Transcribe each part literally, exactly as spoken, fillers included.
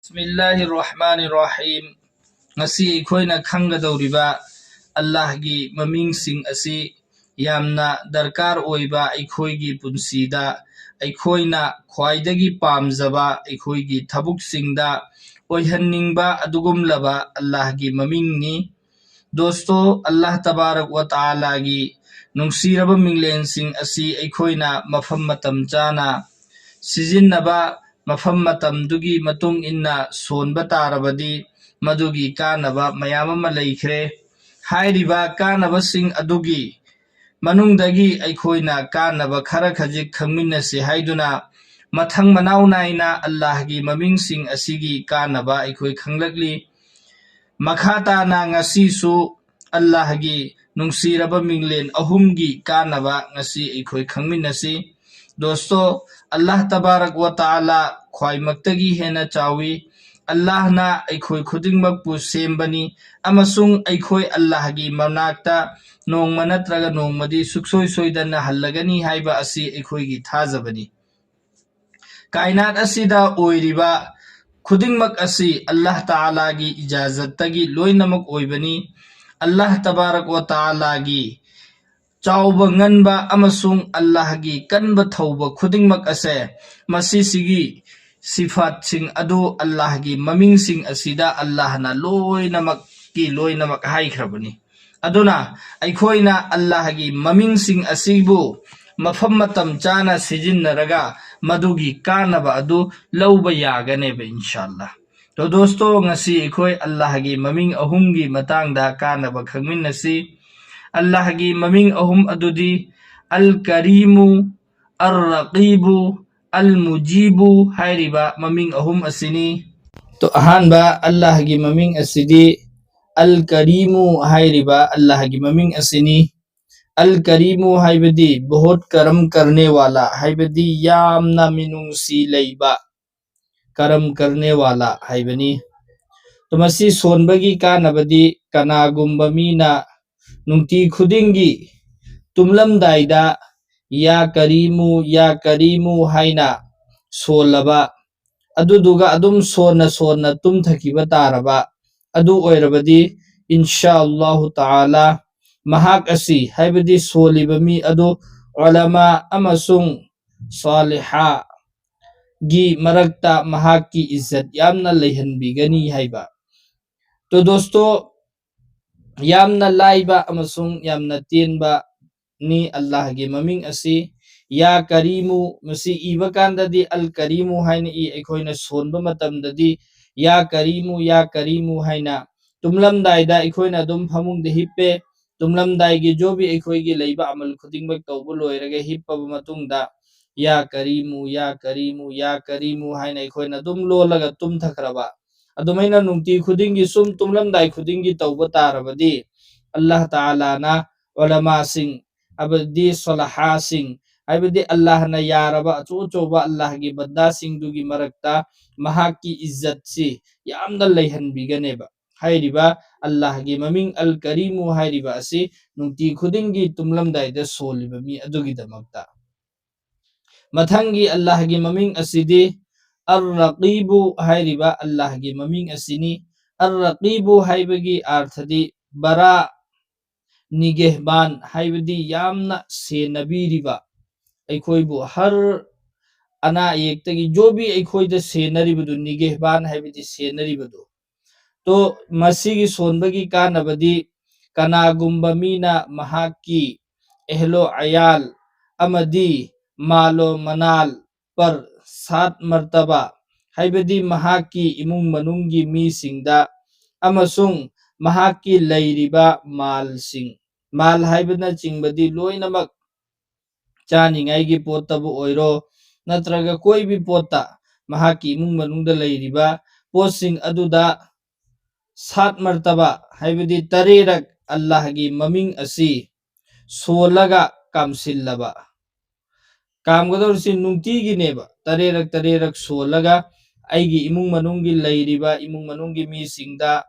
ꯕꯤꯁꯃꯤꯜꯂꯥꯍꯤꯔ ꯔꯍꯃꯥꯅꯤꯔ ꯔꯍꯤꯝ꯫ ꯉꯁꯤ ꯑꯩꯈꯣꯏꯅ ꯈꯪꯒꯗꯧꯔꯤꯕ ꯑꯜꯂꯥꯍꯒꯤ ꯃꯃꯤꯡꯁꯤꯡ ꯑꯁꯤ ꯌꯥꯝꯅ ꯗꯔꯀꯥꯔ ꯑꯣꯏꯕ ꯑꯩꯈꯣꯏꯒꯤ ꯄꯨꯟꯁꯤꯗ ꯑꯩꯈꯣꯏꯅ ꯈ꯭ꯋꯥꯏꯗꯒꯤ ꯄꯥꯝꯖꯕ ꯑꯩꯈꯣꯏꯒꯤ ꯊꯕꯛꯁꯤꯡꯗ ꯑꯣꯏꯍꯟꯅꯤꯡꯕ ꯑꯗꯨꯒꯨꯝꯂꯕ ꯑꯜꯂꯥꯍꯒꯤ ꯃꯃꯤꯡꯅꯤ꯫ ꯗꯣꯁꯇꯣ, ꯑꯜꯂꯥꯍ ꯇꯕꯥꯔꯛ ꯋ ꯇꯥꯂꯥꯒꯤ ꯅꯨꯡꯁꯤꯔꯕ ꯃꯤꯡꯂꯦꯟꯁꯤꯡ ꯑꯁꯤ ꯑꯩꯈꯣꯏꯅ ꯃꯐꯝ ꯃꯇꯝ ꯆꯥꯅ ꯁꯤꯖꯤꯟꯅꯕ, ꯃꯐꯝ ꯃꯇꯝꯗꯨꯒꯤ ꯃꯇꯨꯡ ꯏꯟꯅ ꯁꯣꯟꯕ ꯇꯥꯔꯕꯗꯤ ꯃꯗꯨꯒꯤ ꯀꯥꯟꯅꯕ ꯃꯌꯥꯝ ꯑꯃ ꯂꯩꯈ꯭ꯔꯦ꯫ ꯍꯥꯏꯔꯤꯕ ꯀꯥꯟꯅꯕꯁꯤꯡ ꯑꯗꯨꯒꯤ ꯃꯅꯨꯡꯗꯒꯤ ꯑꯩꯈꯣꯏꯅ ꯀꯥꯟꯅꯕ ꯈꯔ ꯈꯖꯤꯛ ꯈꯪꯃꯤꯟꯅꯁꯤ ꯍꯥꯏꯗꯨꯅ ꯃꯊꯪ ꯃꯅꯥꯎ ꯅꯥꯏꯅ ꯑꯜꯂꯥꯍꯒꯤ ꯃꯃꯤꯡꯁꯤꯡ ꯑꯁꯤꯒꯤ ꯀꯥꯟꯅꯕ ꯑꯩꯈꯣꯏ ꯈꯪꯂꯛꯂꯤ꯫ ꯃꯈꯥ ꯇꯥꯅ ꯉꯁꯤꯁꯨ ꯑꯜꯂꯥꯍꯒꯤ ꯅꯨꯡꯁꯤꯔꯕ ꯃꯤꯡꯂꯦꯟ ꯑꯍꯨꯝꯒꯤ ꯀꯥꯟꯅꯕ ꯉꯁꯤ ꯑꯩꯈꯣꯏ ꯈꯪꯃꯤꯟꯅꯁꯤ꯫ ꯗꯣꯁꯇꯣ, ꯑꯜꯂꯥꯍ ꯇꯕꯥꯔꯛ ꯋ ꯇꯥꯂꯥ ꯈ꯭ꯋꯥꯏꯃꯛꯇꯒꯤ ꯍꯦꯟꯅ ꯆꯥꯎꯏ꯫ ꯑꯜꯂꯥꯍꯅ ꯑꯩꯈꯣꯏ ꯈꯨꯗꯤꯡꯃꯛꯄꯨ ꯁꯦꯝꯕꯅꯤ ꯑꯃꯁꯨꯡ ꯑꯩꯈꯣꯏ ꯑꯜꯂꯥꯍꯒꯤ ꯃꯅꯥꯛꯇ ꯅꯣꯡꯃ ꯅꯠꯇ꯭ꯔꯒ ꯅꯣꯡꯃꯗꯤ ꯁꯨꯛꯁꯣꯏ ꯁꯣꯏꯗꯅ ꯍꯜꯂꯒꯅꯤ ꯍꯥꯏꯕ ꯑꯁꯤ ꯑꯩꯈꯣꯏꯒꯤ ꯊꯥꯖꯕꯅꯤ꯫ ꯀꯥꯏꯅꯥꯠ ꯑꯁꯤꯗ ꯑꯣꯏꯔꯤꯕ ꯈꯨꯗꯤꯡꯃꯛ ꯑꯁꯤ ꯑꯜꯂꯥꯍ ꯇꯥꯂꯥꯒꯤ ꯏꯖꯥꯖꯠꯇꯒꯤ ꯂꯣꯏꯅꯃꯛ ꯑꯣꯏꯕꯅꯤ꯫ ꯑꯜꯂꯥꯍ ꯇꯕꯥꯔꯛ ꯋ ꯇꯥꯂꯥꯒꯤ ꯆꯥꯎꯕ ꯉꯟꯕ ꯑꯃꯁꯨꯡ ꯑꯜꯂꯥꯍꯒꯤ ꯀꯟꯕ ꯊꯧꯕ ꯈꯨꯗꯤꯡꯃꯛ ꯑꯁꯦ ꯃꯁꯤꯁꯤꯒꯤ ꯁꯤꯐꯥꯠꯁꯤꯡ ꯑꯗꯨ ꯑꯜꯂꯥꯍꯒꯤ ꯃꯃꯤꯡꯁꯤꯡ ꯑꯁꯤꯗ ꯑꯜꯂꯥꯍꯅ ꯂꯣꯏꯅꯃꯛꯀꯤ ꯂꯣꯏꯅꯃꯛ ꯍꯥꯏꯈ꯭ꯔꯕꯅꯤ꯫ ꯑꯗꯨꯅ ꯑꯩꯈꯣꯏꯅ ꯑꯜꯂꯥꯍꯒꯤ ꯃꯃꯤꯡꯁꯤꯡ ꯑꯁꯤꯕꯨ ꯃꯐꯝ ꯃꯇꯝ ꯆꯥꯅ ꯁꯤꯖꯤꯟꯅꯔꯒ ꯃꯗꯨꯒꯤ ꯀꯥꯟꯅꯕ ꯑꯗꯨ ꯂꯧꯕ ꯌꯥꯒꯅꯦꯕ, ꯏꯟꯁꯥꯜꯂꯥ꯫ ꯇꯣ ꯗꯣꯁꯇꯣ, ꯉꯁꯤ ꯑꯩꯈꯣꯏ ꯑꯜꯂꯥꯍꯒꯤ ꯃꯃꯤꯡ ꯑꯍꯨꯝꯒꯤ ꯃꯇꯥꯡꯗ ꯀꯥꯟꯅꯕ ꯈꯪꯃꯤꯟꯅꯁꯤ꯫ ꯑꯜꯂꯥꯍꯒꯤ ꯃꯃꯤꯡ ꯑꯍꯨꯝ ꯑꯗꯨꯗꯤ ꯑꯜ ꯀꯔꯤꯃꯨ, ꯑꯔ ꯔꯀꯤꯕꯨ, ꯑꯜ ꯃꯨꯖꯤꯕꯨ ꯍꯥꯏꯔꯤꯕ ꯃꯃꯤꯡ ꯑꯍꯨꯝ ꯑꯁꯤꯅꯤ꯫ ꯇꯣ ꯑꯍꯥꯟꯕ ꯑꯜꯂꯥꯍꯒꯤ ꯃꯃꯤꯡ ꯑꯁꯤꯗꯤ ꯑꯜ ꯀꯔꯤꯃꯨ ꯍꯥꯏꯔꯤꯕ ꯑꯜꯂꯥꯍꯒꯤ ꯃꯃꯤꯡ ꯑꯁꯤꯅꯤ꯫ ꯑꯜ ꯀꯔꯤꯃꯨ ꯍꯥꯏꯕꯗꯤ ꯕꯍꯨꯠ ꯀꯔꯝ ꯀꯔꯅꯦ ꯋꯥꯂꯥ ꯍꯥꯏꯕꯗꯤ ꯌꯥꯝꯅ ꯃꯤꯅꯨꯡꯁꯤ ꯂꯩꯕ, ꯀꯔꯝ ꯀꯔꯅꯦ ꯋꯥꯂꯥ ꯍꯥꯏꯕꯅꯤ꯫ ꯇꯣ ꯃꯁꯤ ꯁꯣꯟꯕꯒꯤ ꯀꯥꯟꯅꯕꯗꯤ ꯀꯅꯥꯒꯨꯝꯕ ꯃꯤꯅ ꯅꯨꯡꯇꯤ ꯈꯨꯗꯤꯡꯒꯤ ꯇꯨꯝꯂꯝꯗꯥꯏꯗ ꯌꯥ ꯀꯔꯤꯃꯨ, ꯌꯥ ꯀꯔꯤꯃꯨ ꯍꯥꯏꯅ ꯁꯣꯜꯂꯕ ꯑꯗꯨꯗꯨꯒ ꯑꯗꯨꯝ ꯁꯣꯟꯅ ꯁꯣꯟꯅ ꯇꯨꯝꯊꯈꯤꯕ ꯇꯥꯔꯕ, ꯑꯗꯨ ꯑꯣꯏꯔꯕꯗꯤ, ꯏꯟꯁꯥ ꯑꯜꯂꯥꯍꯨ ꯇꯥꯂꯥ, ꯃꯍꯥꯛ ꯑꯁꯤ, ꯍꯥꯏꯕꯗꯤ ꯁꯣꯜꯂꯤꯕ ꯃꯤ ꯑꯗꯨ, ꯎꯂꯃꯥ ꯑꯃꯁꯨꯡ ꯁꯥꯂꯤꯍꯥꯒꯤ ꯃꯔꯛꯇ ꯃꯍꯥꯛꯀꯤ ꯏꯖꯠ ꯌꯥꯝꯅ ꯂꯩꯍꯟꯕꯤꯒꯅꯤ ꯍꯥꯏꯕ꯫ ꯇꯣ ꯗꯣꯁꯇꯣ, ꯌꯥꯝꯅ ꯂꯥꯏꯕ ꯑꯃꯁꯨꯡ ꯌꯥꯝꯅ ꯇꯦꯟꯕ ꯅꯤ ꯑꯜꯂꯥꯍꯒꯤ ꯃꯃꯤꯡ ꯑꯁꯤ꯫ ꯌꯥ ꯀꯔꯤꯃꯨ, ꯃꯁꯤ ꯏꯕ ꯀꯥꯟꯗꯗꯤ ꯑꯜ ꯀꯔꯤꯃꯨ ꯍꯥꯏꯅ ꯏ, ꯑꯩꯈꯣꯏꯅ ꯁꯣꯟꯕ ꯃꯇꯝꯗꯗꯤ ꯌꯥ ꯀꯔꯤꯃꯨ, ꯌꯥ ꯀꯔꯤꯃꯨ ꯍꯥꯏꯅ꯫ ꯇꯨꯝꯂꯝꯗꯥꯏꯗ ꯑꯩꯈꯣꯏꯅ ꯑꯗꯨꯝ ꯐꯃꯨꯡꯗ ꯍꯤꯞꯄꯦ, ꯇꯨꯝꯂꯝꯗꯥꯏꯒꯤ ꯖꯣꯕꯤ ꯑꯩꯈꯣꯏꯒꯤ ꯂꯩꯕ ꯑꯃꯜ ꯈꯨꯗꯤꯡꯃꯛ ꯇꯧꯕ ꯂꯣꯏꯔꯒ ꯍꯤꯞꯄꯕ ꯃꯇꯨꯡꯗ ꯌꯥ ꯀꯔꯤꯃꯨ, ꯌꯥ ꯀꯔꯤꯃꯨ, ꯌꯥ ꯀꯔꯤꯃꯨ ꯍꯥꯏꯅ ꯑꯩꯈꯣꯏꯅ ꯑꯗꯨꯝ ꯂꯣꯜꯂꯒ ꯇꯨꯝꯊꯈ꯭ꯔꯕ꯫ ꯑꯗꯨꯃꯥꯏꯅ ꯅꯨꯡꯇꯤ ꯈꯨꯗꯤꯡꯒꯤ ꯁꯨꯝ ꯇꯨꯝꯂꯝꯗꯥꯏ ꯈꯨꯗꯤꯡꯒꯤ ꯇꯧꯕ ꯇꯥꯔꯕꯗꯤ, ꯑꯜꯂꯥꯍ ꯇꯥꯂꯥꯅ ꯎꯂꯃꯥꯁꯤꯡ, ꯍꯥꯏꯕꯗꯤ ꯁꯣꯂꯍꯥꯁꯤꯡ, ꯍꯥꯏꯕꯗꯤ ꯑꯜꯂꯥꯍꯅ ꯌꯥꯔꯕ ꯑꯆꯧ ꯑꯆꯧꯕ ꯑꯜꯂꯥꯍꯒꯤ ꯕꯟꯗꯥꯁꯤꯡꯗꯨꯒꯤ ꯃꯔꯛꯇ ꯃꯍꯥꯛꯀꯤ ꯏꯖꯠꯁꯤ ꯌꯥꯝꯅ ꯂꯩꯍꯟꯕꯤꯒꯅꯦꯕ꯫ ꯍꯥꯏꯔꯤꯕ ꯑꯜꯂꯥꯍꯒꯤ ꯃꯃꯤꯡ ꯑꯜ ꯀꯔꯤꯃꯨ ꯍꯥꯏꯔꯤꯕ ꯑꯁꯤ ꯅꯨꯡꯇꯤ ꯈꯨꯗꯤꯡꯒꯤ ꯇꯨꯝꯂꯝꯗꯥꯏꯗ ꯁꯣꯜꯂꯤꯕ ꯃꯤ ꯑꯗꯨꯒꯤꯗꯃꯛꯇ꯫ ꯃꯊꯪꯒꯤ ꯑꯜꯂꯥꯍꯒꯤ ꯃꯃꯤꯡ ꯑꯁꯤꯗꯤ ꯑꯔ ꯔꯀꯤꯕꯨ ꯍꯥꯏꯔꯤꯕ ꯑꯜꯂꯥꯍꯒꯤ ꯃꯃꯤꯡ ꯑꯁꯤꯅꯤ꯫ ꯑꯔ ꯔꯀꯤꯕꯨ ꯍꯥꯏꯕꯒꯤ ꯑꯥꯔꯊꯗꯤ ꯕꯔꯥ, ꯅꯤꯒꯦꯍꯕꯥꯟ, ꯍꯥꯏꯕꯗꯤ ꯌꯥꯝꯅ ꯁꯦꯟꯅꯕꯤꯔꯤꯕ, ꯑꯩꯈꯣꯏꯕꯨ ꯍꯔ ꯑꯅꯥ ꯑꯌꯦꯛꯇꯒꯤ ꯖꯣꯕꯤ ꯑꯩꯈꯣꯏꯗ ꯁꯦꯟꯅꯔꯤꯕꯗꯨ, ꯅꯤꯒꯦꯍꯕꯥꯟ ꯍꯥꯏꯕꯗꯤ ꯁꯦꯟꯅꯔꯤꯕꯗꯨ꯫ ꯇꯣ ꯃꯁꯤꯒꯤ ꯁꯣꯟꯕꯒꯤ ꯀꯥꯟꯅꯕꯗꯤ, ꯀꯅꯥꯒꯨꯝꯕ ꯃꯤꯅ ꯃꯍꯥꯛꯀꯤ ꯑꯦꯍꯂꯣ ꯑꯌꯥꯜ ꯑꯃꯗꯤ ꯃꯥꯂꯣ ꯃꯅꯥꯜ ꯄꯔ ꯁꯥꯠ ꯃꯔꯇꯕꯥ, ꯍꯥꯏꯕꯗꯤ ꯃꯍꯥꯛꯀꯤ ꯏꯃꯨꯡ ꯃꯅꯨꯡꯒꯤ ꯃꯤꯁꯤꯡꯗ ꯑꯃꯁꯨꯡ ꯃꯍꯥꯛꯀꯤ ꯂꯩꯔꯤꯕ ꯃꯥꯜꯁꯤꯡ, ꯃꯥꯜ ꯍꯥꯏꯕꯅꯆꯤꯡꯕꯗꯤ ꯂꯣꯏꯅꯃꯛ ꯆꯥꯅꯤꯡꯉꯥꯏꯒꯤ ꯄꯣꯠꯇꯕꯨ ꯑꯣꯏꯔꯣ, ꯅꯠꯇ꯭ꯔꯒ ꯀꯣꯏꯕꯤ ꯄꯣꯠꯇ, ꯃꯍꯥꯛꯀꯤ ꯏꯃꯨꯡ ꯃꯅꯨꯡꯗ ꯂꯩꯔꯤꯕ ꯄꯣꯠꯁꯤꯡ ꯑꯗꯨꯗ ꯁꯥꯠ ꯃꯔꯇꯕꯥ, ꯍꯥꯏꯕꯗꯤ ꯇꯔꯦꯔꯛ ꯑꯜꯂꯥꯍꯒꯤ ꯃꯃꯤꯡ ꯑꯁꯤ ꯁꯣꯜꯂꯒ ꯀꯥꯝꯁꯤꯜꯂꯕ꯫ ꯀꯥꯝꯒꯗꯧꯔꯤꯁꯤ ꯅꯨꯡꯇꯤꯒꯤꯅꯦꯕ, ꯇꯔꯦꯔꯛ ꯇꯔꯦꯔꯛ ꯁꯣꯜꯂꯒ ꯑꯩꯒꯤ ꯏꯃꯨꯡ ꯃꯅꯨꯡꯒꯤ ꯂꯩꯔꯤꯕ ꯏꯃꯨꯡ ꯃꯅꯨꯡꯒꯤ ꯃꯤꯁꯤꯡꯗ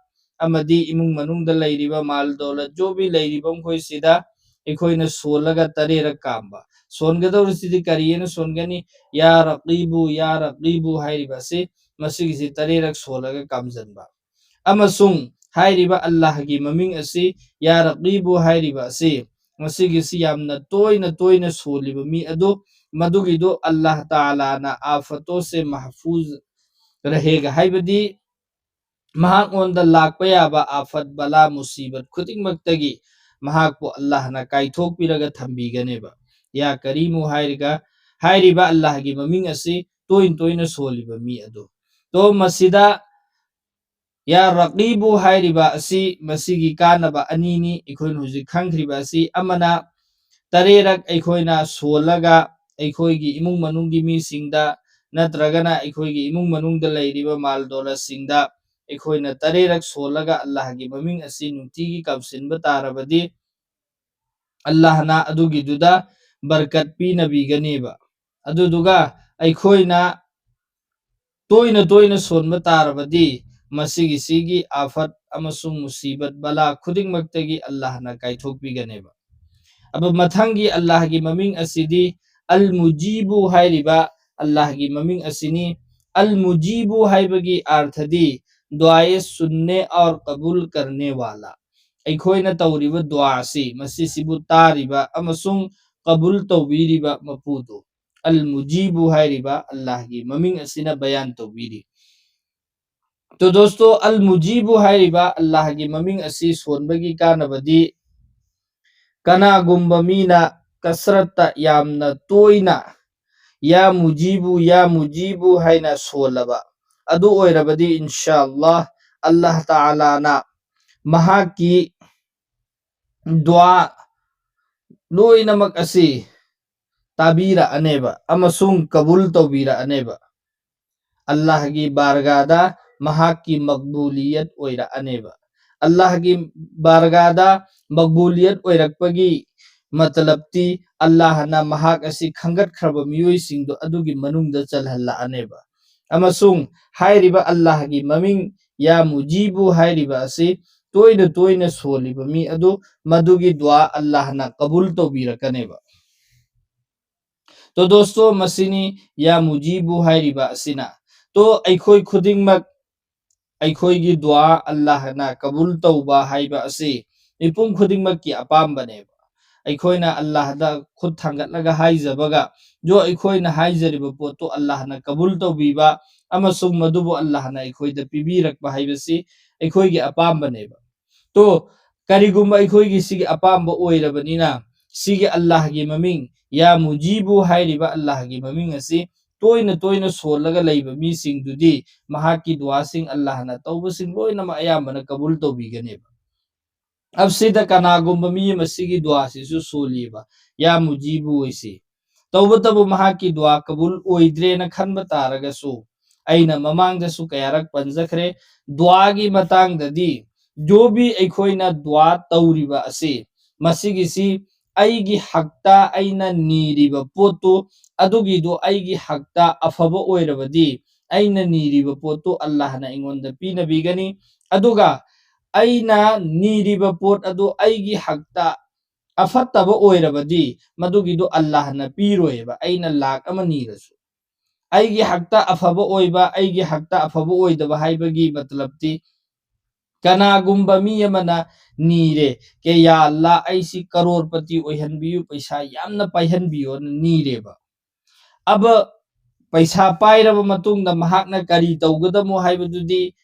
ꯑꯃꯗꯤ ꯏꯃꯨꯡ ꯃꯅꯨꯡꯗ ꯂꯩꯔꯤꯕ ꯃꯥꯜ ꯗꯧꯂꯠ ꯖꯣꯕꯤ ꯂꯩꯔꯤꯕ ꯃꯈꯣꯏꯁꯤꯗ ꯑꯩꯈꯣꯏꯅ ꯁꯣꯜꯂꯒ ꯇꯔꯦꯠꯔꯛ ꯀꯥꯝꯕ꯫ ꯁꯣꯟꯒꯗꯧꯔꯤꯁꯤꯗꯤ ꯀꯔꯤꯅ ꯁꯣꯟꯒꯅꯤ? ꯌꯥ ꯔꯀꯤꯕꯨ, ꯌꯥ ꯔꯀꯤꯕꯨ ꯍꯥꯏꯔꯤꯕ ꯑꯁꯤ, ꯃꯁꯤꯒꯤꯁꯤ ꯇꯔꯦꯠꯔꯛ ꯁꯣꯜꯂꯒ ꯀꯥꯝꯖꯟꯕ꯫ ꯑꯃꯁꯨꯡ ꯍꯥꯏꯔꯤꯕ ꯑꯜꯂꯥꯍꯒꯤ ꯃꯃꯤꯡ ꯑꯁꯤ, ꯌꯥ ꯔꯀꯤꯕꯨ ꯍꯥꯏꯔꯤꯕ ꯑꯁꯤ, ꯃꯁꯤꯒꯤꯁꯤ ꯌꯥꯝꯅ ꯇꯣꯏꯅ ꯇꯣꯏꯅ ꯁꯣꯜꯂꯤꯕ ꯃꯤ ꯑꯗꯨ, ꯃꯗꯨꯒꯤꯗꯨ ꯑꯜꯂꯥꯍ ꯇꯥꯂꯥꯅ ꯑꯥꯐꯇꯣꯁꯦ ꯃꯍꯐꯨꯖ ꯔꯍꯦꯒ, ꯍꯥꯏꯕꯗꯤ ꯃꯍꯥꯛꯉꯣꯟꯗ ꯂꯥꯛꯄ ꯌꯥꯕ ꯑꯥꯐꯠ, ꯕꯂꯥ, ꯃꯨꯁꯤꯕꯠ ꯈꯨꯗꯤꯡꯃꯛꯇꯒꯤ ꯃꯍꯥꯛꯄꯨ ꯑꯜꯂꯥꯍꯅ ꯀꯥꯏꯊꯣꯛꯄꯤꯔꯒ ꯊꯝꯕꯤꯒꯅꯦꯕ꯫ ꯌꯥ ꯀꯔꯤꯃꯨ ꯍꯥꯏꯔꯒ, ꯍꯥꯏꯔꯤꯕ ꯑꯜꯂꯥꯍꯒꯤ ꯃꯃꯤꯡ ꯑꯁꯤ ꯇꯣꯏꯅ ꯇꯣꯏꯅ ꯁꯣꯜꯂꯤꯕ ꯃꯤ ꯑꯗꯨ꯫ ꯇꯣ ꯃꯁꯤꯗ ꯌꯥ ꯔꯀꯤꯕꯨ ꯍꯥꯏꯔꯤꯕ ꯑꯁꯤ, ꯃꯁꯤꯒꯤ ꯀꯥꯟꯅꯕ ꯑꯅꯤꯅꯤ ꯑꯩꯈꯣꯏꯅ ꯍꯧꯖꯤꯛ ꯈꯪꯈ꯭ꯔꯤꯕ ꯑꯁꯤ꯫ ꯑꯃꯅ, ꯇꯔꯦꯠꯔꯛ ꯑꯩꯈꯣꯏꯅ ꯁꯣꯜꯂꯒ ꯑꯩꯈꯣꯏꯒꯤ ꯏꯃꯨꯡ ꯃꯅꯨꯡꯒꯤ ꯃꯤꯁꯤꯡꯗ, ꯅꯠꯇ꯭ꯔꯒꯅ ꯑꯩꯈꯣꯏꯒꯤ ꯏꯃꯨꯡ ꯃꯅꯨꯡꯗ ꯂꯩꯔꯤꯕ ꯃꯥꯜ ꯗꯣꯂꯁꯤꯡꯗ ꯑꯩꯈꯣꯏꯅ ꯇꯔꯦꯠꯔꯛ ꯁꯣꯜꯂꯒ ꯑꯜꯂꯥꯍꯒꯤ ꯃꯃꯤꯡ ꯑꯁꯤ ꯅꯨꯡꯇꯤꯒꯤ ꯀꯥꯝꯁꯤꯟꯕ ꯇꯥꯔꯕꯗꯤ, ꯑꯜꯂꯥꯍꯅ ꯑꯗꯨꯒꯤꯗꯨꯗ ꯕꯔꯀꯠ ꯄꯤꯅꯕꯤꯒꯅꯦꯕ꯫ ꯑꯗꯨꯗꯨꯒ ꯑꯩꯈꯣꯏꯅ ꯇꯣꯏꯅ ꯇꯣꯏꯅ ꯁꯣꯟꯕ ꯇꯥꯔꯕꯗꯤ, ꯃꯁꯤꯒꯤꯁꯤꯒꯤ ꯑꯥꯐꯠ ꯑꯃꯁꯨꯡ ꯃꯨꯁꯤꯕꯠ, ꯕꯂꯥ ꯈꯨꯗꯤꯡꯃꯛꯇꯒꯤ ꯑꯜꯂꯥꯍꯅ ꯀꯥꯏꯊꯣꯛꯄꯤꯒꯅꯦꯕ꯫ ꯑꯗꯣ ꯃꯊꯪꯒꯤ ꯑꯜꯂꯥꯍꯒꯤ ꯃꯃꯤꯡ ꯑꯁꯤꯗꯤ ꯑꯜ ꯃꯨꯖꯤꯕꯨ ꯍꯥꯏꯔꯤꯕ ꯑꯜꯂꯥꯍꯒꯤ ꯃꯃꯤꯡ ꯑꯁꯤꯅꯤ꯫ ꯑꯜ ꯃꯨꯖꯤꯕꯨ ꯍꯥꯏꯕꯒꯤ ꯑꯥꯔꯊꯗꯤ ꯗꯨꯑꯥ ꯁꯨꯟꯅꯦ ꯑꯧꯔ ꯀꯕꯨꯜ ꯀꯔꯅꯦ ꯋꯥꯂꯥ꯫ ꯑꯩꯈꯣꯏꯅ ꯇꯧꯔꯤꯕ ꯗꯨꯑꯥ ꯑꯁꯤ, ꯃꯁꯤꯁꯤꯕꯨ ꯇꯥꯔꯤꯕ ꯑꯃꯁꯨꯡ ꯀꯕꯨꯜ ꯇꯧꯕꯤꯔꯤꯕ ꯃꯄꯨꯗꯨ, ꯑꯜ ꯃꯨꯖꯤꯕꯨ ꯍꯥꯏꯔꯤꯕ ꯑꯜꯂꯥꯍꯒꯤ ꯃꯃꯤꯡ ꯑꯁꯤꯅ ꯕꯌꯥꯟ ꯇꯧꯕꯤꯔꯤ꯫ ꯇꯣ ꯗꯣꯁꯇꯣ, ꯑꯜ ꯃꯨꯖꯤꯕꯨ ꯍꯥꯏꯔꯤꯕ ꯑꯜꯂꯥꯍꯒꯤ ꯃꯃꯤꯡ ꯑꯁꯤ ꯁꯣꯟꯕꯒꯤ ꯀꯥꯟꯅꯕꯗꯤ, ꯀꯅꯥꯒꯨꯝꯕ ꯃꯤꯅ ꯀꯁꯔꯠꯇ, ꯌꯥꯝꯅ ꯇꯣꯏꯅ, ꯌꯥ ꯃꯨꯖꯤꯕꯨ, ꯌꯥ ꯃꯨꯖꯤꯕꯨ ꯍꯥꯏꯅ ꯁꯣꯜꯂꯕ ꯑꯗꯨ ꯑꯣꯏꯔꯕꯗꯤ, ꯏꯟꯁꯥ ꯑꯜꯂꯥꯍ, ꯑꯜꯂꯥꯍ ꯇꯥꯂꯥꯅ ꯃꯍꯥꯛꯀꯤ ꯗꯨꯑꯥ ꯂꯣꯏꯅꯃꯛ ꯑꯁꯤ ꯇꯥꯕꯤꯔꯛꯑꯅꯦꯕ ꯑꯃꯁꯨꯡ ꯀꯕꯨꯜ ꯇꯧꯕꯤꯔꯛꯑꯅꯦꯕ꯫ ꯑꯜꯂꯥꯍꯒꯤ ꯕꯥꯔꯒꯥꯗ ꯃꯍꯥꯛꯀꯤ ꯃꯛꯕꯨꯂꯤꯌꯠ ꯑꯣꯏꯔꯛꯑꯅꯦꯕ꯫ ꯑꯜꯂꯥꯍꯒꯤ ꯕꯥꯔꯒꯥꯗ ꯃꯛꯕꯨꯂꯤꯌꯠ ꯑꯣꯏꯔꯛꯄꯒꯤ ꯃꯇꯂꯕꯇꯤ, ꯑꯜꯂꯥꯍꯅ ꯃꯍꯥꯛ ꯑꯁꯤ ꯈꯟꯒꯠꯈ꯭ꯔꯕ ꯃꯤꯑꯣꯏꯁꯤꯡꯗꯣ ꯑꯗꯨꯒꯤ ꯃꯅꯨꯡꯗ ꯆꯜꯍꯜꯂꯛꯑꯅꯦꯕ꯫ ꯑꯃꯁꯨꯡ ꯍꯥꯏꯔꯤꯕ ꯑꯜꯂꯥꯍꯒꯤ ꯃꯃꯤꯡ ꯌꯥ ꯃꯨꯖꯤꯕꯨ ꯍꯥꯏꯔꯤꯕ ꯑꯁꯤ ꯇꯣꯏꯅ ꯇꯣꯏꯅ ꯁꯣꯜꯂꯤꯕ ꯃꯤ ꯑꯗꯨ, ꯃꯗꯨꯒꯤ ꯗꯨꯋꯥ ꯑꯜꯂꯥꯍꯅ ꯀꯕꯨꯜ ꯇꯧꯕꯤꯔꯛꯀꯅꯦꯕ꯫ ꯇꯣ ꯗꯣꯁꯇꯣ, ꯃꯁꯤꯅꯤ ꯌꯥ ꯃꯨꯖꯤꯕꯨ ꯍꯥꯏꯔꯤꯕ ꯑꯁꯤꯅ꯫ ꯇꯣ ꯑꯩꯈꯣꯏ ꯈꯨꯗꯤꯡꯃꯛ ꯑꯩꯈꯣꯏꯒꯤ ꯗꯨꯋꯥ ꯑꯜꯂꯥꯍꯅ ꯀꯕꯨꯜ ꯇꯧꯕ ꯍꯥꯏꯕ ꯑꯁꯤ ꯃꯤꯄꯨꯝ ꯈꯨꯗꯤꯡꯃꯛꯀꯤ ꯑꯄꯥꯝꯕꯅꯦꯕ꯫ ꯑꯩꯈꯣꯏꯅ ꯑꯜꯂꯥꯍꯗ ꯈꯨꯠ ꯊꯥꯡꯒꯠꯂꯒ ꯍꯥꯏꯖꯕꯒ, ꯖꯣ ꯑꯩꯈꯣꯏꯅ ꯍꯥꯏꯖꯔꯤꯕ ꯄꯣꯠꯇꯨ ꯑꯜꯂꯥꯍꯅ ꯀꯕꯨꯜ ꯇꯧꯕꯤꯕ ꯑꯃꯁꯨꯡ ꯃꯗꯨꯕꯨ ꯑꯜꯂꯥꯍꯅ ꯑꯩꯈꯣꯏꯗ ꯄꯤꯕꯤꯔꯛꯄ ꯍꯥꯏꯕꯁꯤ ꯑꯩꯈꯣꯏꯒꯤ ꯑꯄꯥꯝꯕꯅꯦꯕ꯫ ꯇꯣ, ꯀꯔꯤꯒꯨꯝꯕ ꯑꯩꯈꯣꯏꯒꯤ ꯁꯤꯒꯤ ꯑꯄꯥꯝꯕ ꯑꯣꯏꯔꯕꯅꯤꯅ, ꯁꯤꯒꯤ ꯑꯜꯂꯥꯍꯒꯤ ꯃꯃꯤꯡ, ꯌꯥ ꯃꯨꯖꯤꯕꯨ ꯍꯥꯏꯔꯤꯕ ꯑꯜꯂꯥꯍꯒꯤ ꯃꯃꯤꯡ ꯑꯁꯤ ꯇꯣꯏꯅ ꯇꯣꯏꯅ ꯁꯣꯜꯂꯒ ꯂꯩꯕ ꯃꯤꯁꯤꯡꯗꯨꯗꯤ ꯃꯍꯥꯛꯀꯤ ꯗꯨꯋꯥꯁꯤꯡ ꯑꯜꯂꯥꯍꯅ ꯇꯧꯕꯁꯤꯡ ꯂꯣꯏꯅꯃꯛ ꯑꯌꯥꯝꯕꯅ ꯀꯕꯨꯜ ꯇꯧꯕꯤꯒꯅꯦꯕ꯫ ꯑꯁꯤꯗ ꯀꯅꯥꯒꯨꯝꯕ ꯃꯤ ꯑꯃ ꯁꯤꯒꯤ ꯗꯨꯋꯥꯁꯤꯁꯨ ꯁꯣꯜꯂꯤꯕ, ꯌꯥ ꯃꯨꯖꯤꯕꯨ ꯑꯣꯏꯁꯤ, ꯇꯧꯕꯇꯕꯨ ꯃꯍꯥꯛꯀꯤ ꯗꯨꯋꯥ ꯀꯕꯨꯜ ꯑꯣꯏꯗ꯭ꯔꯦꯅ ꯈꯟꯕ ꯇꯥꯔꯒꯁꯨ, ꯑꯩꯅ ꯃꯃꯥꯡꯗꯁꯨ ꯀꯌꯥꯔꯛ ꯄꯟꯖꯈ꯭ꯔꯦ, ꯗꯨꯋꯥꯒꯤ ꯃꯇꯥꯡꯗꯗꯤ ꯖꯣꯕꯤ ꯑꯩꯈꯣꯏꯅ ꯗꯨꯋꯥ ꯇꯧꯔꯤꯕ ꯑꯁꯤ, ꯃꯁꯤꯒꯤꯁꯤ ꯑꯩꯒꯤ ꯍꯛꯇ ꯑꯩꯅ ꯅꯤꯔꯤꯕ ꯄꯣꯠꯇꯨ, ꯑꯗꯨꯒꯤꯗꯨ ꯑꯩꯒꯤ ꯍꯛꯇ ꯑꯐꯕ ꯑꯣꯏꯔꯕꯗꯤ, ꯑꯩꯅ ꯅꯤꯔꯤꯕ ꯄꯣꯠꯇꯨ ꯑꯜꯂꯥꯍꯅ ꯑꯩꯉꯣꯟꯗ ꯄꯤꯅꯕꯤꯒꯅꯤ꯫ ꯑꯗꯨꯒ ꯑꯩꯅ ꯅꯤꯔꯤꯕ ꯄꯣꯠ ꯑꯗꯨ ꯑꯩꯒꯤ ꯍꯛꯇ ꯑꯐꯠꯇꯕ ꯑꯣꯏꯔꯕꯗꯤ, ꯃꯗꯨꯒꯤꯗꯨ ꯑꯜꯂꯥꯍꯅ ꯄꯤꯔꯣꯏꯕ, ꯑꯩꯅ ꯂꯥꯛ ꯑꯃ ꯅꯤꯔꯁꯨ꯫ ꯑꯩꯒꯤ ꯍꯛꯇ ꯑꯐꯕ ꯑꯣꯏꯕ, ꯑꯩꯒꯤ ꯍꯛꯇ ꯑꯐꯕ ꯑꯣꯏꯗꯕ ꯍꯥꯏꯕꯒꯤ ꯃꯇꯂꯕꯇꯤ, ꯀꯅꯥꯒꯨꯝꯕ ꯃꯤ ꯑꯃꯅ ꯅꯤꯔꯦ, "ꯀꯦ ꯌꯥ ꯑꯜꯂꯥ, ꯑꯩꯁꯤ ꯀꯔꯣꯔꯄꯇꯤ ꯑꯣꯏꯍꯟꯕꯤꯌꯨ, ꯄꯩꯁꯥ ꯌꯥꯝꯅ ꯄꯥꯏꯍꯟꯕꯤꯌꯣꯅ" ꯅꯤꯔꯦꯕ꯫ ꯑꯕ ꯄꯩꯁꯥ ꯄꯥꯏꯔꯕ ꯃꯇꯨꯡꯗ ꯃꯍꯥꯛꯅ ꯀꯔꯤ ꯇꯧꯒꯗꯃꯣ ꯍꯥꯏꯕꯗꯨꯗꯤ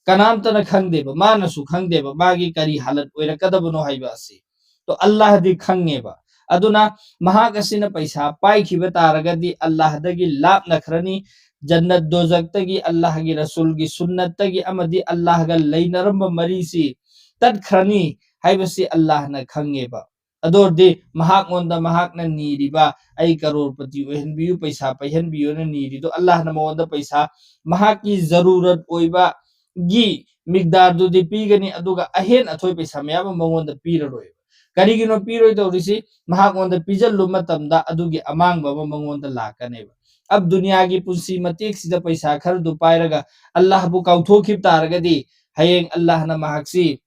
ꯀꯅꯥꯝꯇꯅ ꯈꯪꯗꯦꯕ, ꯃꯥꯅꯁꯨ ꯈꯪꯗꯦꯕ, ꯃꯥꯒꯤ ꯀꯔꯤ ꯍꯥꯂꯠ ꯑꯣꯏꯔꯛꯀꯗꯕꯅꯣ ꯍꯥꯏꯕ ꯑꯁꯤ꯫ ꯇꯣ, ꯑꯜꯂꯥꯍꯗꯤ ꯈꯪꯉꯦꯕ꯫ ꯑꯗꯨꯅ ꯃꯍꯥꯛ ꯑꯁꯤꯅ ꯄꯩꯁꯥ ꯄꯥꯏꯈꯤꯕ ꯇꯥꯔꯒꯗꯤ ꯑꯜꯂꯥꯍꯗꯒꯤ ꯂꯥꯞꯅꯈ꯭ꯔꯅꯤ, ꯖꯟꯅꯠ ꯗꯣꯖꯛꯇꯒꯤ, ꯑꯜꯂꯥꯍꯒꯤ ꯔꯁꯨꯜꯒꯤ ꯁꯨꯟꯅꯠꯇꯒꯤ ꯑꯃꯗꯤ ꯑꯜꯂꯥꯍꯒ ꯂꯩꯅꯔꯝꯕ ꯃꯔꯤꯁꯤ ꯇꯠꯈ꯭ꯔꯅꯤ ꯍꯥꯏꯕꯁꯤ ꯑꯜꯂꯥꯍꯅ ꯈꯪꯉꯦꯕ꯫ ꯑꯗꯨ ꯑꯣꯏꯔꯗꯤ ꯃꯍꯥꯛꯉꯣꯟꯗ ꯃꯍꯥꯛꯅ ꯅꯤꯔꯤꯕ, "ꯑꯩ ꯀꯔꯣꯔꯄꯇꯤ ꯑꯣꯏꯍꯟꯕꯤꯌꯨ, ꯄꯩꯁꯥ ꯄꯥꯏꯍꯟꯕꯤꯌꯨꯅ" ꯅꯤꯔꯤꯗꯣ, ꯑꯜꯂꯥꯍꯅ ꯃꯉꯣꯟꯗ ꯄꯩꯁꯥ ꯃꯍꯥꯛꯀꯤ ꯖꯔꯨꯔꯠ ꯑꯣꯏꯕꯒꯤ ꯃꯤꯛꯗꯥꯔꯗꯨꯗꯤ ꯄꯤꯒꯅꯤ, ꯑꯗꯨꯒ ꯑꯍꯦꯟ ꯑꯊꯣꯏ ꯄꯩꯁꯥ ꯃꯌꯥꯝ ꯑꯃ ꯃꯉꯣꯟꯗ ꯄꯤꯔꯔꯣꯏꯕ꯫ ꯀꯔꯤꯒꯤꯅꯣ ꯄꯤꯔꯣꯏꯗꯧꯔꯤꯁꯤ? ꯃꯍꯥꯛꯉꯣꯟꯗ ꯄꯤꯖꯜꯂꯨ ꯃꯇꯝꯗ ꯑꯗꯨꯒꯤ ꯑꯃꯥꯡꯕ ꯑꯃ ꯃꯉꯣꯟꯗ ꯂꯥꯛꯀꯅꯦꯕ꯫ ꯑꯕ ꯗꯨꯅꯤꯌꯥꯒꯤ ꯄꯨꯟꯁꯤ ꯃꯇꯦꯛꯁꯤꯗ ꯄꯩꯁꯥ ꯈꯔꯗꯨ ꯄꯥꯏꯔꯒ ꯑꯜꯂꯥꯍꯕꯨ ꯀꯥꯎꯊꯣꯛꯈꯤꯕ ꯇꯥꯔꯒꯗꯤ, ꯍꯌꯦꯡ ꯑꯜꯂꯥꯍꯅ ꯃꯍꯥꯛꯁꯤ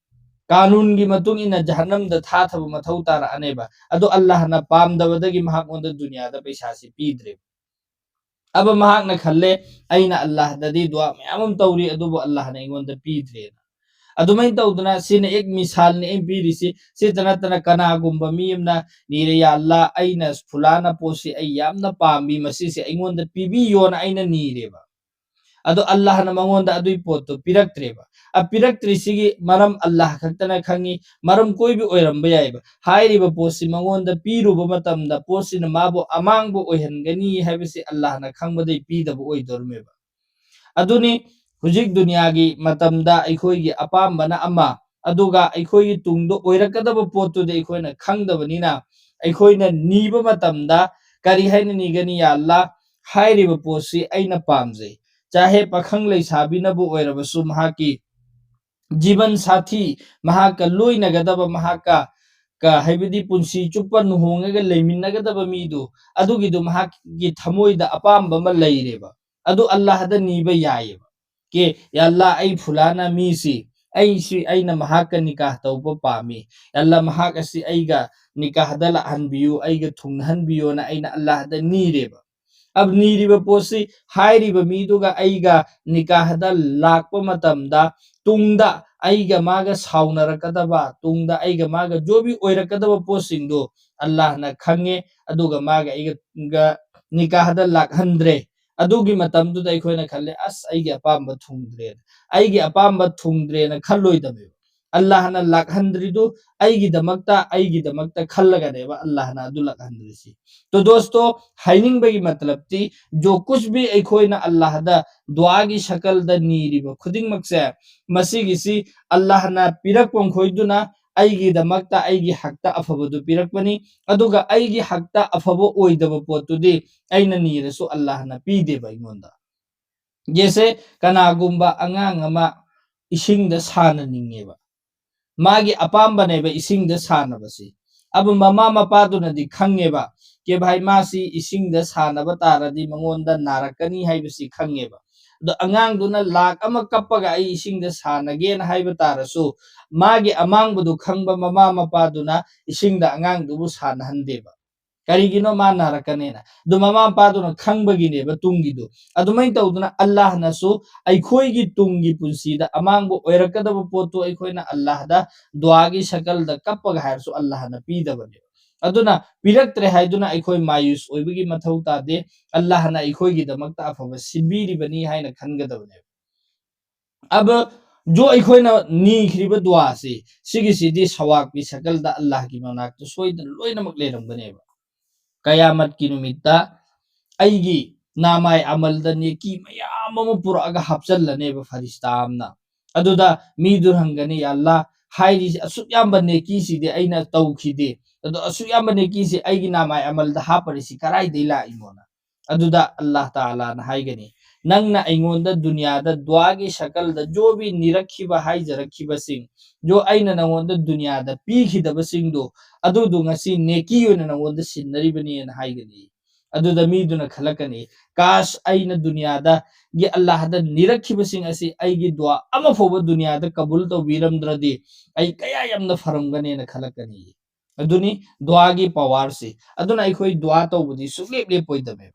ꯀꯥꯅꯨꯟꯒꯤ ꯃꯇꯨꯡ ꯏꯟꯅ ꯖꯍꯟꯅꯝꯗ ꯊꯥꯊꯕ ꯃꯊꯧ ꯇꯥꯔꯛꯑꯅꯦꯕ꯫ ꯑꯗꯣ ꯑꯜꯂꯥꯍꯅ ꯄꯥꯝꯗꯕꯗꯒꯤ ꯃꯍꯥꯛꯉꯣꯟꯗ ꯗꯨꯅꯤꯌꯥꯗ ꯄꯩꯁꯥꯁꯤ ꯄꯤꯗ꯭ꯔꯦꯕ꯫ ꯑꯕ ꯃꯍꯥꯛꯅ ꯈꯜꯂꯦ, "ꯑꯩꯅ ꯑꯜꯂꯥꯍꯗꯗꯤ ꯗꯨꯋꯥ ꯃꯌꯥꯝ ꯑꯃ ꯇꯧꯔꯤ, ꯑꯗꯨꯕꯨ ꯑꯜꯂꯥꯍꯅ ꯑꯩꯉꯣꯟꯗ ꯄꯤꯗ꯭ꯔꯦꯅ"꯫ ꯑꯗꯨꯃꯥꯏꯅ ꯇꯧꯗꯅ, ꯁꯤꯅ ꯑꯦꯛ ꯃꯤꯁꯥꯜꯅꯤ ꯑꯩꯅ ꯄꯤꯔꯤꯁꯤ꯫ ꯁꯤꯇ ꯅꯠꯇꯅ ꯀꯅꯥꯒꯨꯝꯕ ꯃꯤ ꯑꯃꯅ ꯅꯤꯔꯦ, "ꯌꯥ ꯑꯜꯂꯥ, ꯑꯩꯅ ꯐꯨꯂꯥꯅ ꯄꯣꯠꯁꯤ ꯑꯩ ꯌꯥꯝꯅ ꯄꯥꯝꯃꯤ, ꯃꯁꯤꯁꯦ ꯑꯩꯉꯣꯟꯗ ꯄꯤꯕꯤꯌꯣꯅ ꯑꯩꯅ ꯅꯤꯔꯦꯕ"꯫ ꯑꯗꯣ ꯑꯜꯂꯥꯍꯅ ꯃꯉꯣꯟꯗ ꯑꯗꯨꯏ ꯄꯣꯠꯇꯣ ꯄꯤꯔꯛꯇ꯭ꯔꯦꯕ꯫ ꯑ, ꯄꯤꯔꯛꯇ꯭ꯔꯤꯁꯤꯒꯤ ꯃꯔꯝ ꯑꯜꯂꯥꯍ ꯈꯛꯇꯅ ꯈꯪꯉꯤ꯫ ꯃꯔꯝ ꯀꯣꯏꯕꯤ ꯑꯣꯏꯔꯝꯕ ꯌꯥꯏꯕ꯫ ꯍꯥꯏꯔꯤꯕ ꯄꯣꯠꯁꯤ ꯃꯉꯣꯟꯗ ꯄꯤꯔꯨꯕ ꯃꯇꯝꯗ ꯄꯣꯠꯁꯤꯅ ꯃꯥꯕꯨ ꯑꯃꯥꯡꯕ ꯑꯣꯏꯍꯟꯒꯅꯤ ꯍꯥꯏꯕꯁꯤ ꯑꯜꯂꯥꯍꯅ ꯈꯪꯕꯗꯩ ꯄꯤꯗꯕ ꯑꯣꯏꯗꯣꯔꯝꯃꯦꯕ꯫ ꯑꯗꯨꯅꯤ ꯍꯧꯖꯤꯛ ꯗꯨꯅꯤꯌꯥꯒꯤ ꯃꯇꯝꯗ ꯑꯩꯈꯣꯏꯒꯤ ꯑꯄꯥꯝꯕꯅ ꯑꯃ, ꯑꯗꯨꯒ ꯑꯩꯈꯣꯏꯒꯤ ꯇꯨꯡꯗ ꯑꯣꯏꯔꯛꯀꯗꯕ ꯄꯣꯠꯇꯨꯗꯤ ꯑꯩꯈꯣꯏꯅ ꯈꯪꯗꯕꯅꯤꯅ, ꯑꯩꯈꯣꯏꯅ ꯅꯤꯕ ꯃꯇꯝꯗ ꯀꯔꯤ ꯍꯥꯏꯅ ꯅꯤꯒꯅꯤ? "ꯌꯥ ꯑꯜꯂꯥ, ꯍꯥꯏꯔꯤꯕ ꯄꯣꯠꯁꯤ ꯑꯩꯅ ꯄꯥꯝꯖꯩ"꯫ ꯆꯥꯍꯦ ꯄꯥꯈꯪ ꯂꯩꯁꯥꯕꯤꯅꯕꯨ ꯑꯣꯏꯔꯕꯁꯨ, ꯃꯍꯥꯛꯀꯤ ꯖꯤꯕꯟ ꯁꯥꯊꯤ, ꯃꯍꯥꯛꯀ ꯂꯣꯏꯅꯒꯗꯕ, ꯃꯍꯥꯛꯀ, ꯀ-, ꯍꯥꯏꯕꯗꯤ ꯄꯨꯟꯁꯤ ꯆꯨꯞꯄ ꯂꯨꯍꯣꯡꯉꯒ ꯂꯩꯃꯤꯟꯅꯒꯗꯕ ꯃꯤꯗꯨ, ꯑꯗꯨꯒꯤꯗꯨ ꯃꯍꯥꯛꯀꯤ ꯊꯃꯣꯏꯗ ꯑꯄꯥꯝꯕ ꯑꯃ ꯂꯩꯔꯦꯕ꯫ ꯑꯗꯨ ꯑꯜꯂꯥꯍꯗ ꯅꯤꯕ ꯌꯥꯏꯌꯦꯕ꯫ ꯀꯦ, "ꯌꯥ ꯑꯜꯂꯥ, ꯑꯩ ꯐꯨꯂꯥꯅ ꯃꯤꯁꯤ, ꯑꯩꯁꯤ, ꯑꯩꯅ ꯃꯍꯥꯛꯀ ꯅꯤꯀꯥꯍ ꯇꯧꯕ ꯄꯥꯝꯃꯤ꯫ ꯌꯥ ꯑꯜꯂꯥ, ꯃꯍꯥꯛ ꯑꯁꯤ ꯑꯩꯒ ꯅꯤꯀꯥꯍꯗ ꯂꯥꯛꯍꯟꯕꯤꯌꯨ, ꯑꯩꯒ ꯊꯨꯡꯅꯍꯟꯕꯤꯌꯣꯅ" ꯑꯩꯅ ꯑꯜꯂꯥꯍꯗ ꯅꯤꯔꯦꯕ꯫ ꯑꯕ ꯅꯤꯔꯤꯕ ꯄꯣꯠꯁꯤ ꯍꯥꯏꯔꯤꯕ ꯃꯤꯗꯨꯒ ꯑꯩꯒ ꯅꯤꯀꯥꯍꯗ ꯂꯥꯛꯄ ꯃꯇꯝꯗ, ꯇꯨꯡꯗ ꯑꯩꯒ ꯃꯥꯒ ꯁꯥꯎꯅꯔꯛꯀꯗꯕ, ꯇꯨꯡꯗ ꯑꯩꯒ ꯃꯥꯒ ꯖꯣꯕꯤ ꯑꯣꯏꯔꯛꯀꯗꯕ ꯄꯣꯠꯁꯤꯡꯗꯨ ꯑꯜꯂꯥꯍꯅ ꯈꯪꯉꯦ꯫ ꯑꯗꯨꯒ ꯃꯥꯒ ꯑꯩꯒ ꯅꯤꯀꯥꯍꯗ ꯂꯥꯛꯍꯟꯗ꯭ꯔꯦ꯫ ꯑꯗꯨꯒꯤ ꯃꯇꯝꯗꯨꯗ ꯑꯩꯈꯣꯏꯅ ꯈꯜꯂꯦ, "ꯑꯁ, ꯑꯩꯒꯤ ꯑꯄꯥꯝꯕ ꯊꯨꯡꯗ꯭ꯔꯦꯅ"꯫ ꯑꯩꯒꯤ ꯑꯄꯥꯝꯕ ꯊꯨꯡꯗ꯭ꯔꯦꯅ ꯈꯜꯂꯣꯏꯗꯕꯅꯦꯕ꯫ ꯑꯜꯂꯥꯍꯅ ꯂꯥꯛꯍꯟꯗ꯭ꯔꯤꯗꯨ ꯑꯩꯒꯤꯗꯃꯛꯇ, ꯑꯩꯒꯤꯗꯃꯛꯇ ꯈꯜꯂꯒꯅꯦꯕ ꯑꯜꯂꯥꯍꯅ ꯑꯗꯨ ꯂꯥꯛꯍꯟꯗ꯭ꯔꯤꯁꯤ꯫ ꯇꯣ ꯗꯣꯁꯇꯣ, ꯍꯥꯏꯅꯤꯡꯕꯒꯤ ꯃꯇꯂꯕꯇꯤ, ꯖꯣ ꯀꯨꯁ ꯚꯤ ꯑꯩꯈꯣꯏꯅ ꯑꯜꯂꯥꯍꯗ ꯗꯨꯋꯥꯒꯤ ꯁꯀꯜꯗ ꯅꯤꯔꯤꯕ ꯈꯨꯗꯤꯡꯃꯛꯁꯦ, ꯃꯁꯤꯒꯤꯁꯤ ꯑꯜꯂꯥꯍꯅ ꯄꯤꯔꯛꯄ ꯃꯈꯣꯏꯗꯨꯅ ꯑꯩꯒꯤꯗꯃꯛꯇ, ꯑꯩꯒꯤ ꯍꯛꯇ ꯑꯐꯕꯗꯨ ꯄꯤꯔꯛꯄꯅꯤ꯫ ꯑꯗꯨꯒ ꯑꯩꯒꯤ ꯍꯛꯇ ꯑꯐꯕ ꯑꯣꯏꯗꯕ ꯄꯣꯠꯇꯨꯗꯤ ꯑꯩꯅ ꯅꯤꯔꯁꯨ ꯑꯜꯂꯥꯍꯅ ꯄꯤꯗꯦꯕ ꯑꯩꯉꯣꯟꯗ꯫ ꯖꯦꯁꯦ, ꯀꯅꯥꯒꯨꯝꯕ ꯑꯉꯥꯡ ꯑꯃ ꯏꯁꯤꯡꯗ ꯁꯥꯟꯅꯅꯤꯡꯉꯦꯕ, ꯃꯥꯒꯤ ꯑꯄꯥꯝꯕꯅꯦꯕ ꯏꯁꯤꯡꯗ ꯁꯥꯟꯅꯕꯁꯤ꯫ ꯑꯕ ꯃꯃꯥ ꯃꯄꯥꯗꯨꯅꯗꯤ ꯈꯪꯉꯦꯕ, ꯀꯦ ꯚꯥꯏ, ꯃꯥꯁꯤ ꯏꯁꯤꯡꯗ ꯁꯥꯟꯅꯕ ꯇꯥꯔꯗꯤ ꯃꯉꯣꯟꯗ ꯅꯥꯔꯛꯀꯅꯤ ꯍꯥꯏꯕꯁꯤ ꯈꯪꯉꯦꯕ꯫ ꯑꯗꯣ ꯑꯉꯥꯡꯗꯨꯅ ꯂꯥꯛ ꯑꯃ ꯀꯞꯄꯒ "ꯑꯩ ꯏꯁꯤꯡꯗ ꯁꯥꯟꯅꯒꯦꯅ" ꯍꯥꯏꯕ ꯇꯥꯔꯁꯨ, ꯃꯥꯒꯤ ꯑꯃꯥꯡꯕꯗꯨ ꯈꯪꯕ ꯃꯃꯥ ꯃꯄꯥꯗꯨꯅ ꯏꯁꯤꯡꯗ ꯑꯉꯥꯡꯗꯨꯕꯨ ꯁꯥꯟꯅꯍꯟꯗꯦꯕ꯫ ꯀꯔꯤꯒꯤꯅꯣ? ꯃꯥ ꯅꯥꯔꯛꯀꯅꯦꯅ꯫ ꯑꯗꯨ ꯃꯃꯥ ꯃꯄꯥꯗꯨꯅ ꯈꯪꯕꯒꯤꯅꯦꯕ ꯇꯨꯡꯒꯤꯗꯨ꯫ ꯑꯗꯨꯃꯥꯏꯅ ꯇꯧꯗꯅ ꯑꯜꯂꯥꯍꯅꯁꯨ ꯑꯩꯈꯣꯏꯒꯤ ꯇꯨꯡꯒꯤ ꯄꯨꯟꯁꯤꯗ ꯑꯃꯥꯡꯕ ꯑꯣꯏꯔꯛꯀꯗꯕ ꯄꯣꯠꯇꯨ ꯑꯩꯈꯣꯏꯅ ꯑꯜꯂꯥꯍꯗ ꯗꯨꯋꯥꯒꯤ ꯁꯀꯜꯗ ꯀꯞꯄꯒ ꯍꯥꯏꯔꯁꯨ ꯑꯜꯂꯥꯍꯅ ꯄꯤꯗꯕꯅꯦꯕ꯫ ꯑꯗꯨꯅ ꯄꯤꯔꯛꯇ꯭ꯔꯦ ꯍꯥꯏꯗꯨꯅ ꯑꯩꯈꯣꯏ ꯃꯥꯌꯨꯁ ꯑꯣꯏꯕꯒꯤ ꯃꯊꯧ ꯇꯥꯗꯦ꯫ ꯑꯜꯂꯥꯍꯅ ꯑꯩꯈꯣꯏꯒꯤꯗꯃꯛꯇ ꯑꯐꯕ ꯁꯤꯟꯕꯤꯔꯤꯕꯅꯤ ꯍꯥꯏꯅ ꯈꯟꯒꯗꯕꯅꯦꯕ꯫ ꯑꯕ ꯖꯣ ꯑꯩꯈꯣꯏꯅ ꯅꯤꯈ꯭ꯔꯤꯕ ꯗꯨꯋꯥꯁꯤ, ꯁꯤꯒꯤꯁꯤꯗꯤ ꯁꯋꯥꯛꯀꯤ ꯁꯀꯜꯗ ꯑꯜꯂꯥꯍꯒꯤ ꯃꯅꯥꯛꯇ ꯁꯣꯏꯗꯅ ꯂꯣꯏꯅꯃꯛ ꯂꯩꯔꯝꯒꯅꯦꯕ꯫ ꯀꯌꯥꯃꯠꯀꯤ ꯅꯨꯃꯤꯠꯇ ꯑꯩꯒꯤ ꯅꯥꯃꯥꯏ ꯑꯃꯜꯗ ꯅꯦꯀꯤ ꯃꯌꯥꯝ ꯑꯃ ꯄꯨꯔꯛꯑꯒ ꯍꯥꯞꯆꯜꯂꯅꯦꯕ ꯐꯔꯤꯁꯇꯥ ꯑꯃꯅ꯫ ꯑꯗꯨꯗ ꯃꯤꯗꯨ ꯍꯪꯒꯅꯤ, "ꯌꯥ ꯑꯜꯂꯥ, ꯍꯥꯏꯔꯤꯁꯤ ꯑꯁꯨꯛ ꯌꯥꯝꯕ ꯅꯦꯀꯤꯁꯤꯗꯤ ꯑꯩꯅ ꯇꯧꯈꯤꯗꯦ, ꯑꯗꯣ ꯑꯁꯨꯛ ꯌꯥꯝꯕ ꯅꯦꯀꯤꯁꯤ ꯑꯩꯒꯤ ꯅꯥꯃꯥꯏ ꯑꯃꯜꯗ ꯍꯥꯞꯄꯔꯤꯁꯤ ꯀꯔꯥꯏꯗꯩ ꯂꯥꯛꯏꯅꯣꯅ?" ꯑꯗꯨꯗ ꯑꯜꯂꯥꯍ ꯇꯥꯂꯥꯅ ꯍꯥꯏꯒꯅꯤ, "ꯅꯪꯅ ꯑꯩꯉꯣꯟꯗ ꯗꯨꯅꯤꯌꯥꯗ ꯗꯨꯋꯥꯒꯤ ꯁꯀꯜꯗ ꯖꯣꯕꯤ ꯅꯤꯔꯛꯈꯤꯕ ꯍꯥꯏꯖꯔꯛꯈꯤꯕꯁꯤꯡ, ꯖꯣ ꯑꯩꯅ ꯅꯪꯉꯣꯟꯗ ꯗꯨꯅꯤꯌꯥꯗ ꯄꯤꯈꯤꯗꯕꯁꯤꯡꯗꯣ, ꯑꯗꯨꯗꯨ ꯉꯁꯤ ꯅꯦꯀꯤ ꯑꯣꯏꯅ ꯅꯪꯉꯣꯟꯗ ꯁꯤꯟꯅꯔꯤꯕꯅꯤꯅ" ꯍꯥꯏꯒꯅꯤ꯫ ꯑꯗꯨꯗ ꯃꯤꯗꯨꯅ ꯈꯜꯂꯛꯀꯅꯤ, "ꯀꯥꯁ ꯑꯩꯅ ꯗꯨꯅꯤꯌꯥꯗꯒꯤ ꯑꯜꯂꯥꯍꯗ ꯅꯤꯔꯛꯈꯤꯕꯁꯤꯡ ꯑꯁꯤ ꯑꯩꯒꯤ ꯗꯨꯋꯥ ꯑꯃꯐꯥꯎꯕ ꯗꯨꯅꯤꯌꯥꯗ ꯀꯕꯨꯜ ꯇꯧꯕꯤꯔꯝꯗ꯭ꯔꯗꯤ ꯑꯩ ꯀꯌꯥ ꯌꯥꯝꯅ ꯐꯔꯝꯒꯅꯦꯅ" ꯈꯜꯂꯛꯀꯅꯤ꯫ ꯑꯗꯨꯅꯤ ꯗꯨꯋꯥꯒꯤ ꯄꯋꯥꯔꯁꯤ꯫ ꯑꯗꯨꯅ ꯑꯩꯈꯣꯏ ꯗꯨꯋꯥ ꯇꯧꯕꯗꯤ ꯁꯨꯡꯂꯦꯞ ꯂꯦꯞꯄꯣꯏꯗꯕꯅꯦꯕ꯫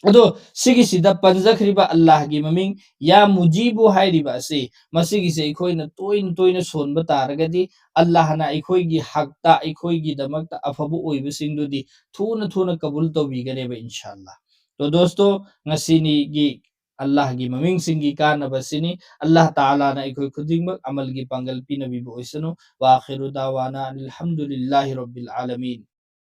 ꯑꯗꯣ ꯁꯤꯒꯤꯁꯤꯗ ꯄꯟꯖꯈ꯭ꯔꯤꯕ ꯑꯜꯂꯥꯍꯒꯤ ꯃꯃꯤꯡ ꯌꯥ ꯃꯨꯖꯤꯕꯨ ꯍꯥꯏꯔꯤꯕ ꯑꯁꯤ, ꯃꯁꯤꯒꯤꯁꯦ ꯑꯩꯈꯣꯏꯅ ꯇꯣꯏꯅ ꯇꯣꯏꯅ ꯁꯣꯟꯕ ꯇꯥꯔꯒꯗꯤ ꯑꯜꯂꯥꯍꯅ ꯑꯩꯈꯣꯏꯒꯤ ꯍꯛꯇ, ꯑꯩꯈꯣꯏꯒꯤꯗꯃꯛꯇ ꯑꯐꯕ ꯑꯣꯏꯕꯁꯤꯡꯗꯨꯗꯤ ꯊꯨꯅ ꯊꯨꯅ ꯀꯕꯨꯜ ꯇꯧꯕꯤꯒꯅꯦꯕ, ꯏꯟꯁꯥ ꯑꯜꯂꯥꯍ꯫ ꯇꯣ ꯗꯣꯁꯇꯣ, ꯉꯁꯤꯅꯤꯒꯤ ꯑꯜꯂꯥꯍꯒꯤ ꯃꯃꯤꯡꯁꯤꯡꯒꯤ ꯀꯥꯟꯅꯕꯁꯤꯅꯤ꯫ ꯑꯜꯂꯥꯍ ꯇꯥꯂꯥꯅ ꯑꯩꯈꯣꯏ ꯈꯨꯗꯤꯡꯃꯛ ꯑꯃꯜꯒꯤ ꯄꯥꯡꯒꯜ ꯄꯤꯅꯕꯤꯕ ꯑꯣꯏꯁꯅꯨ꯫ ꯋꯥꯈꯤꯔꯨ ꯗꯥꯋꯥꯅ ꯑꯅꯤꯜ ꯍꯝꯗꯨꯂꯤꯜꯂꯥꯍꯤ ꯔꯕꯤꯜ ꯑꯥꯂꯃꯤꯟ꯫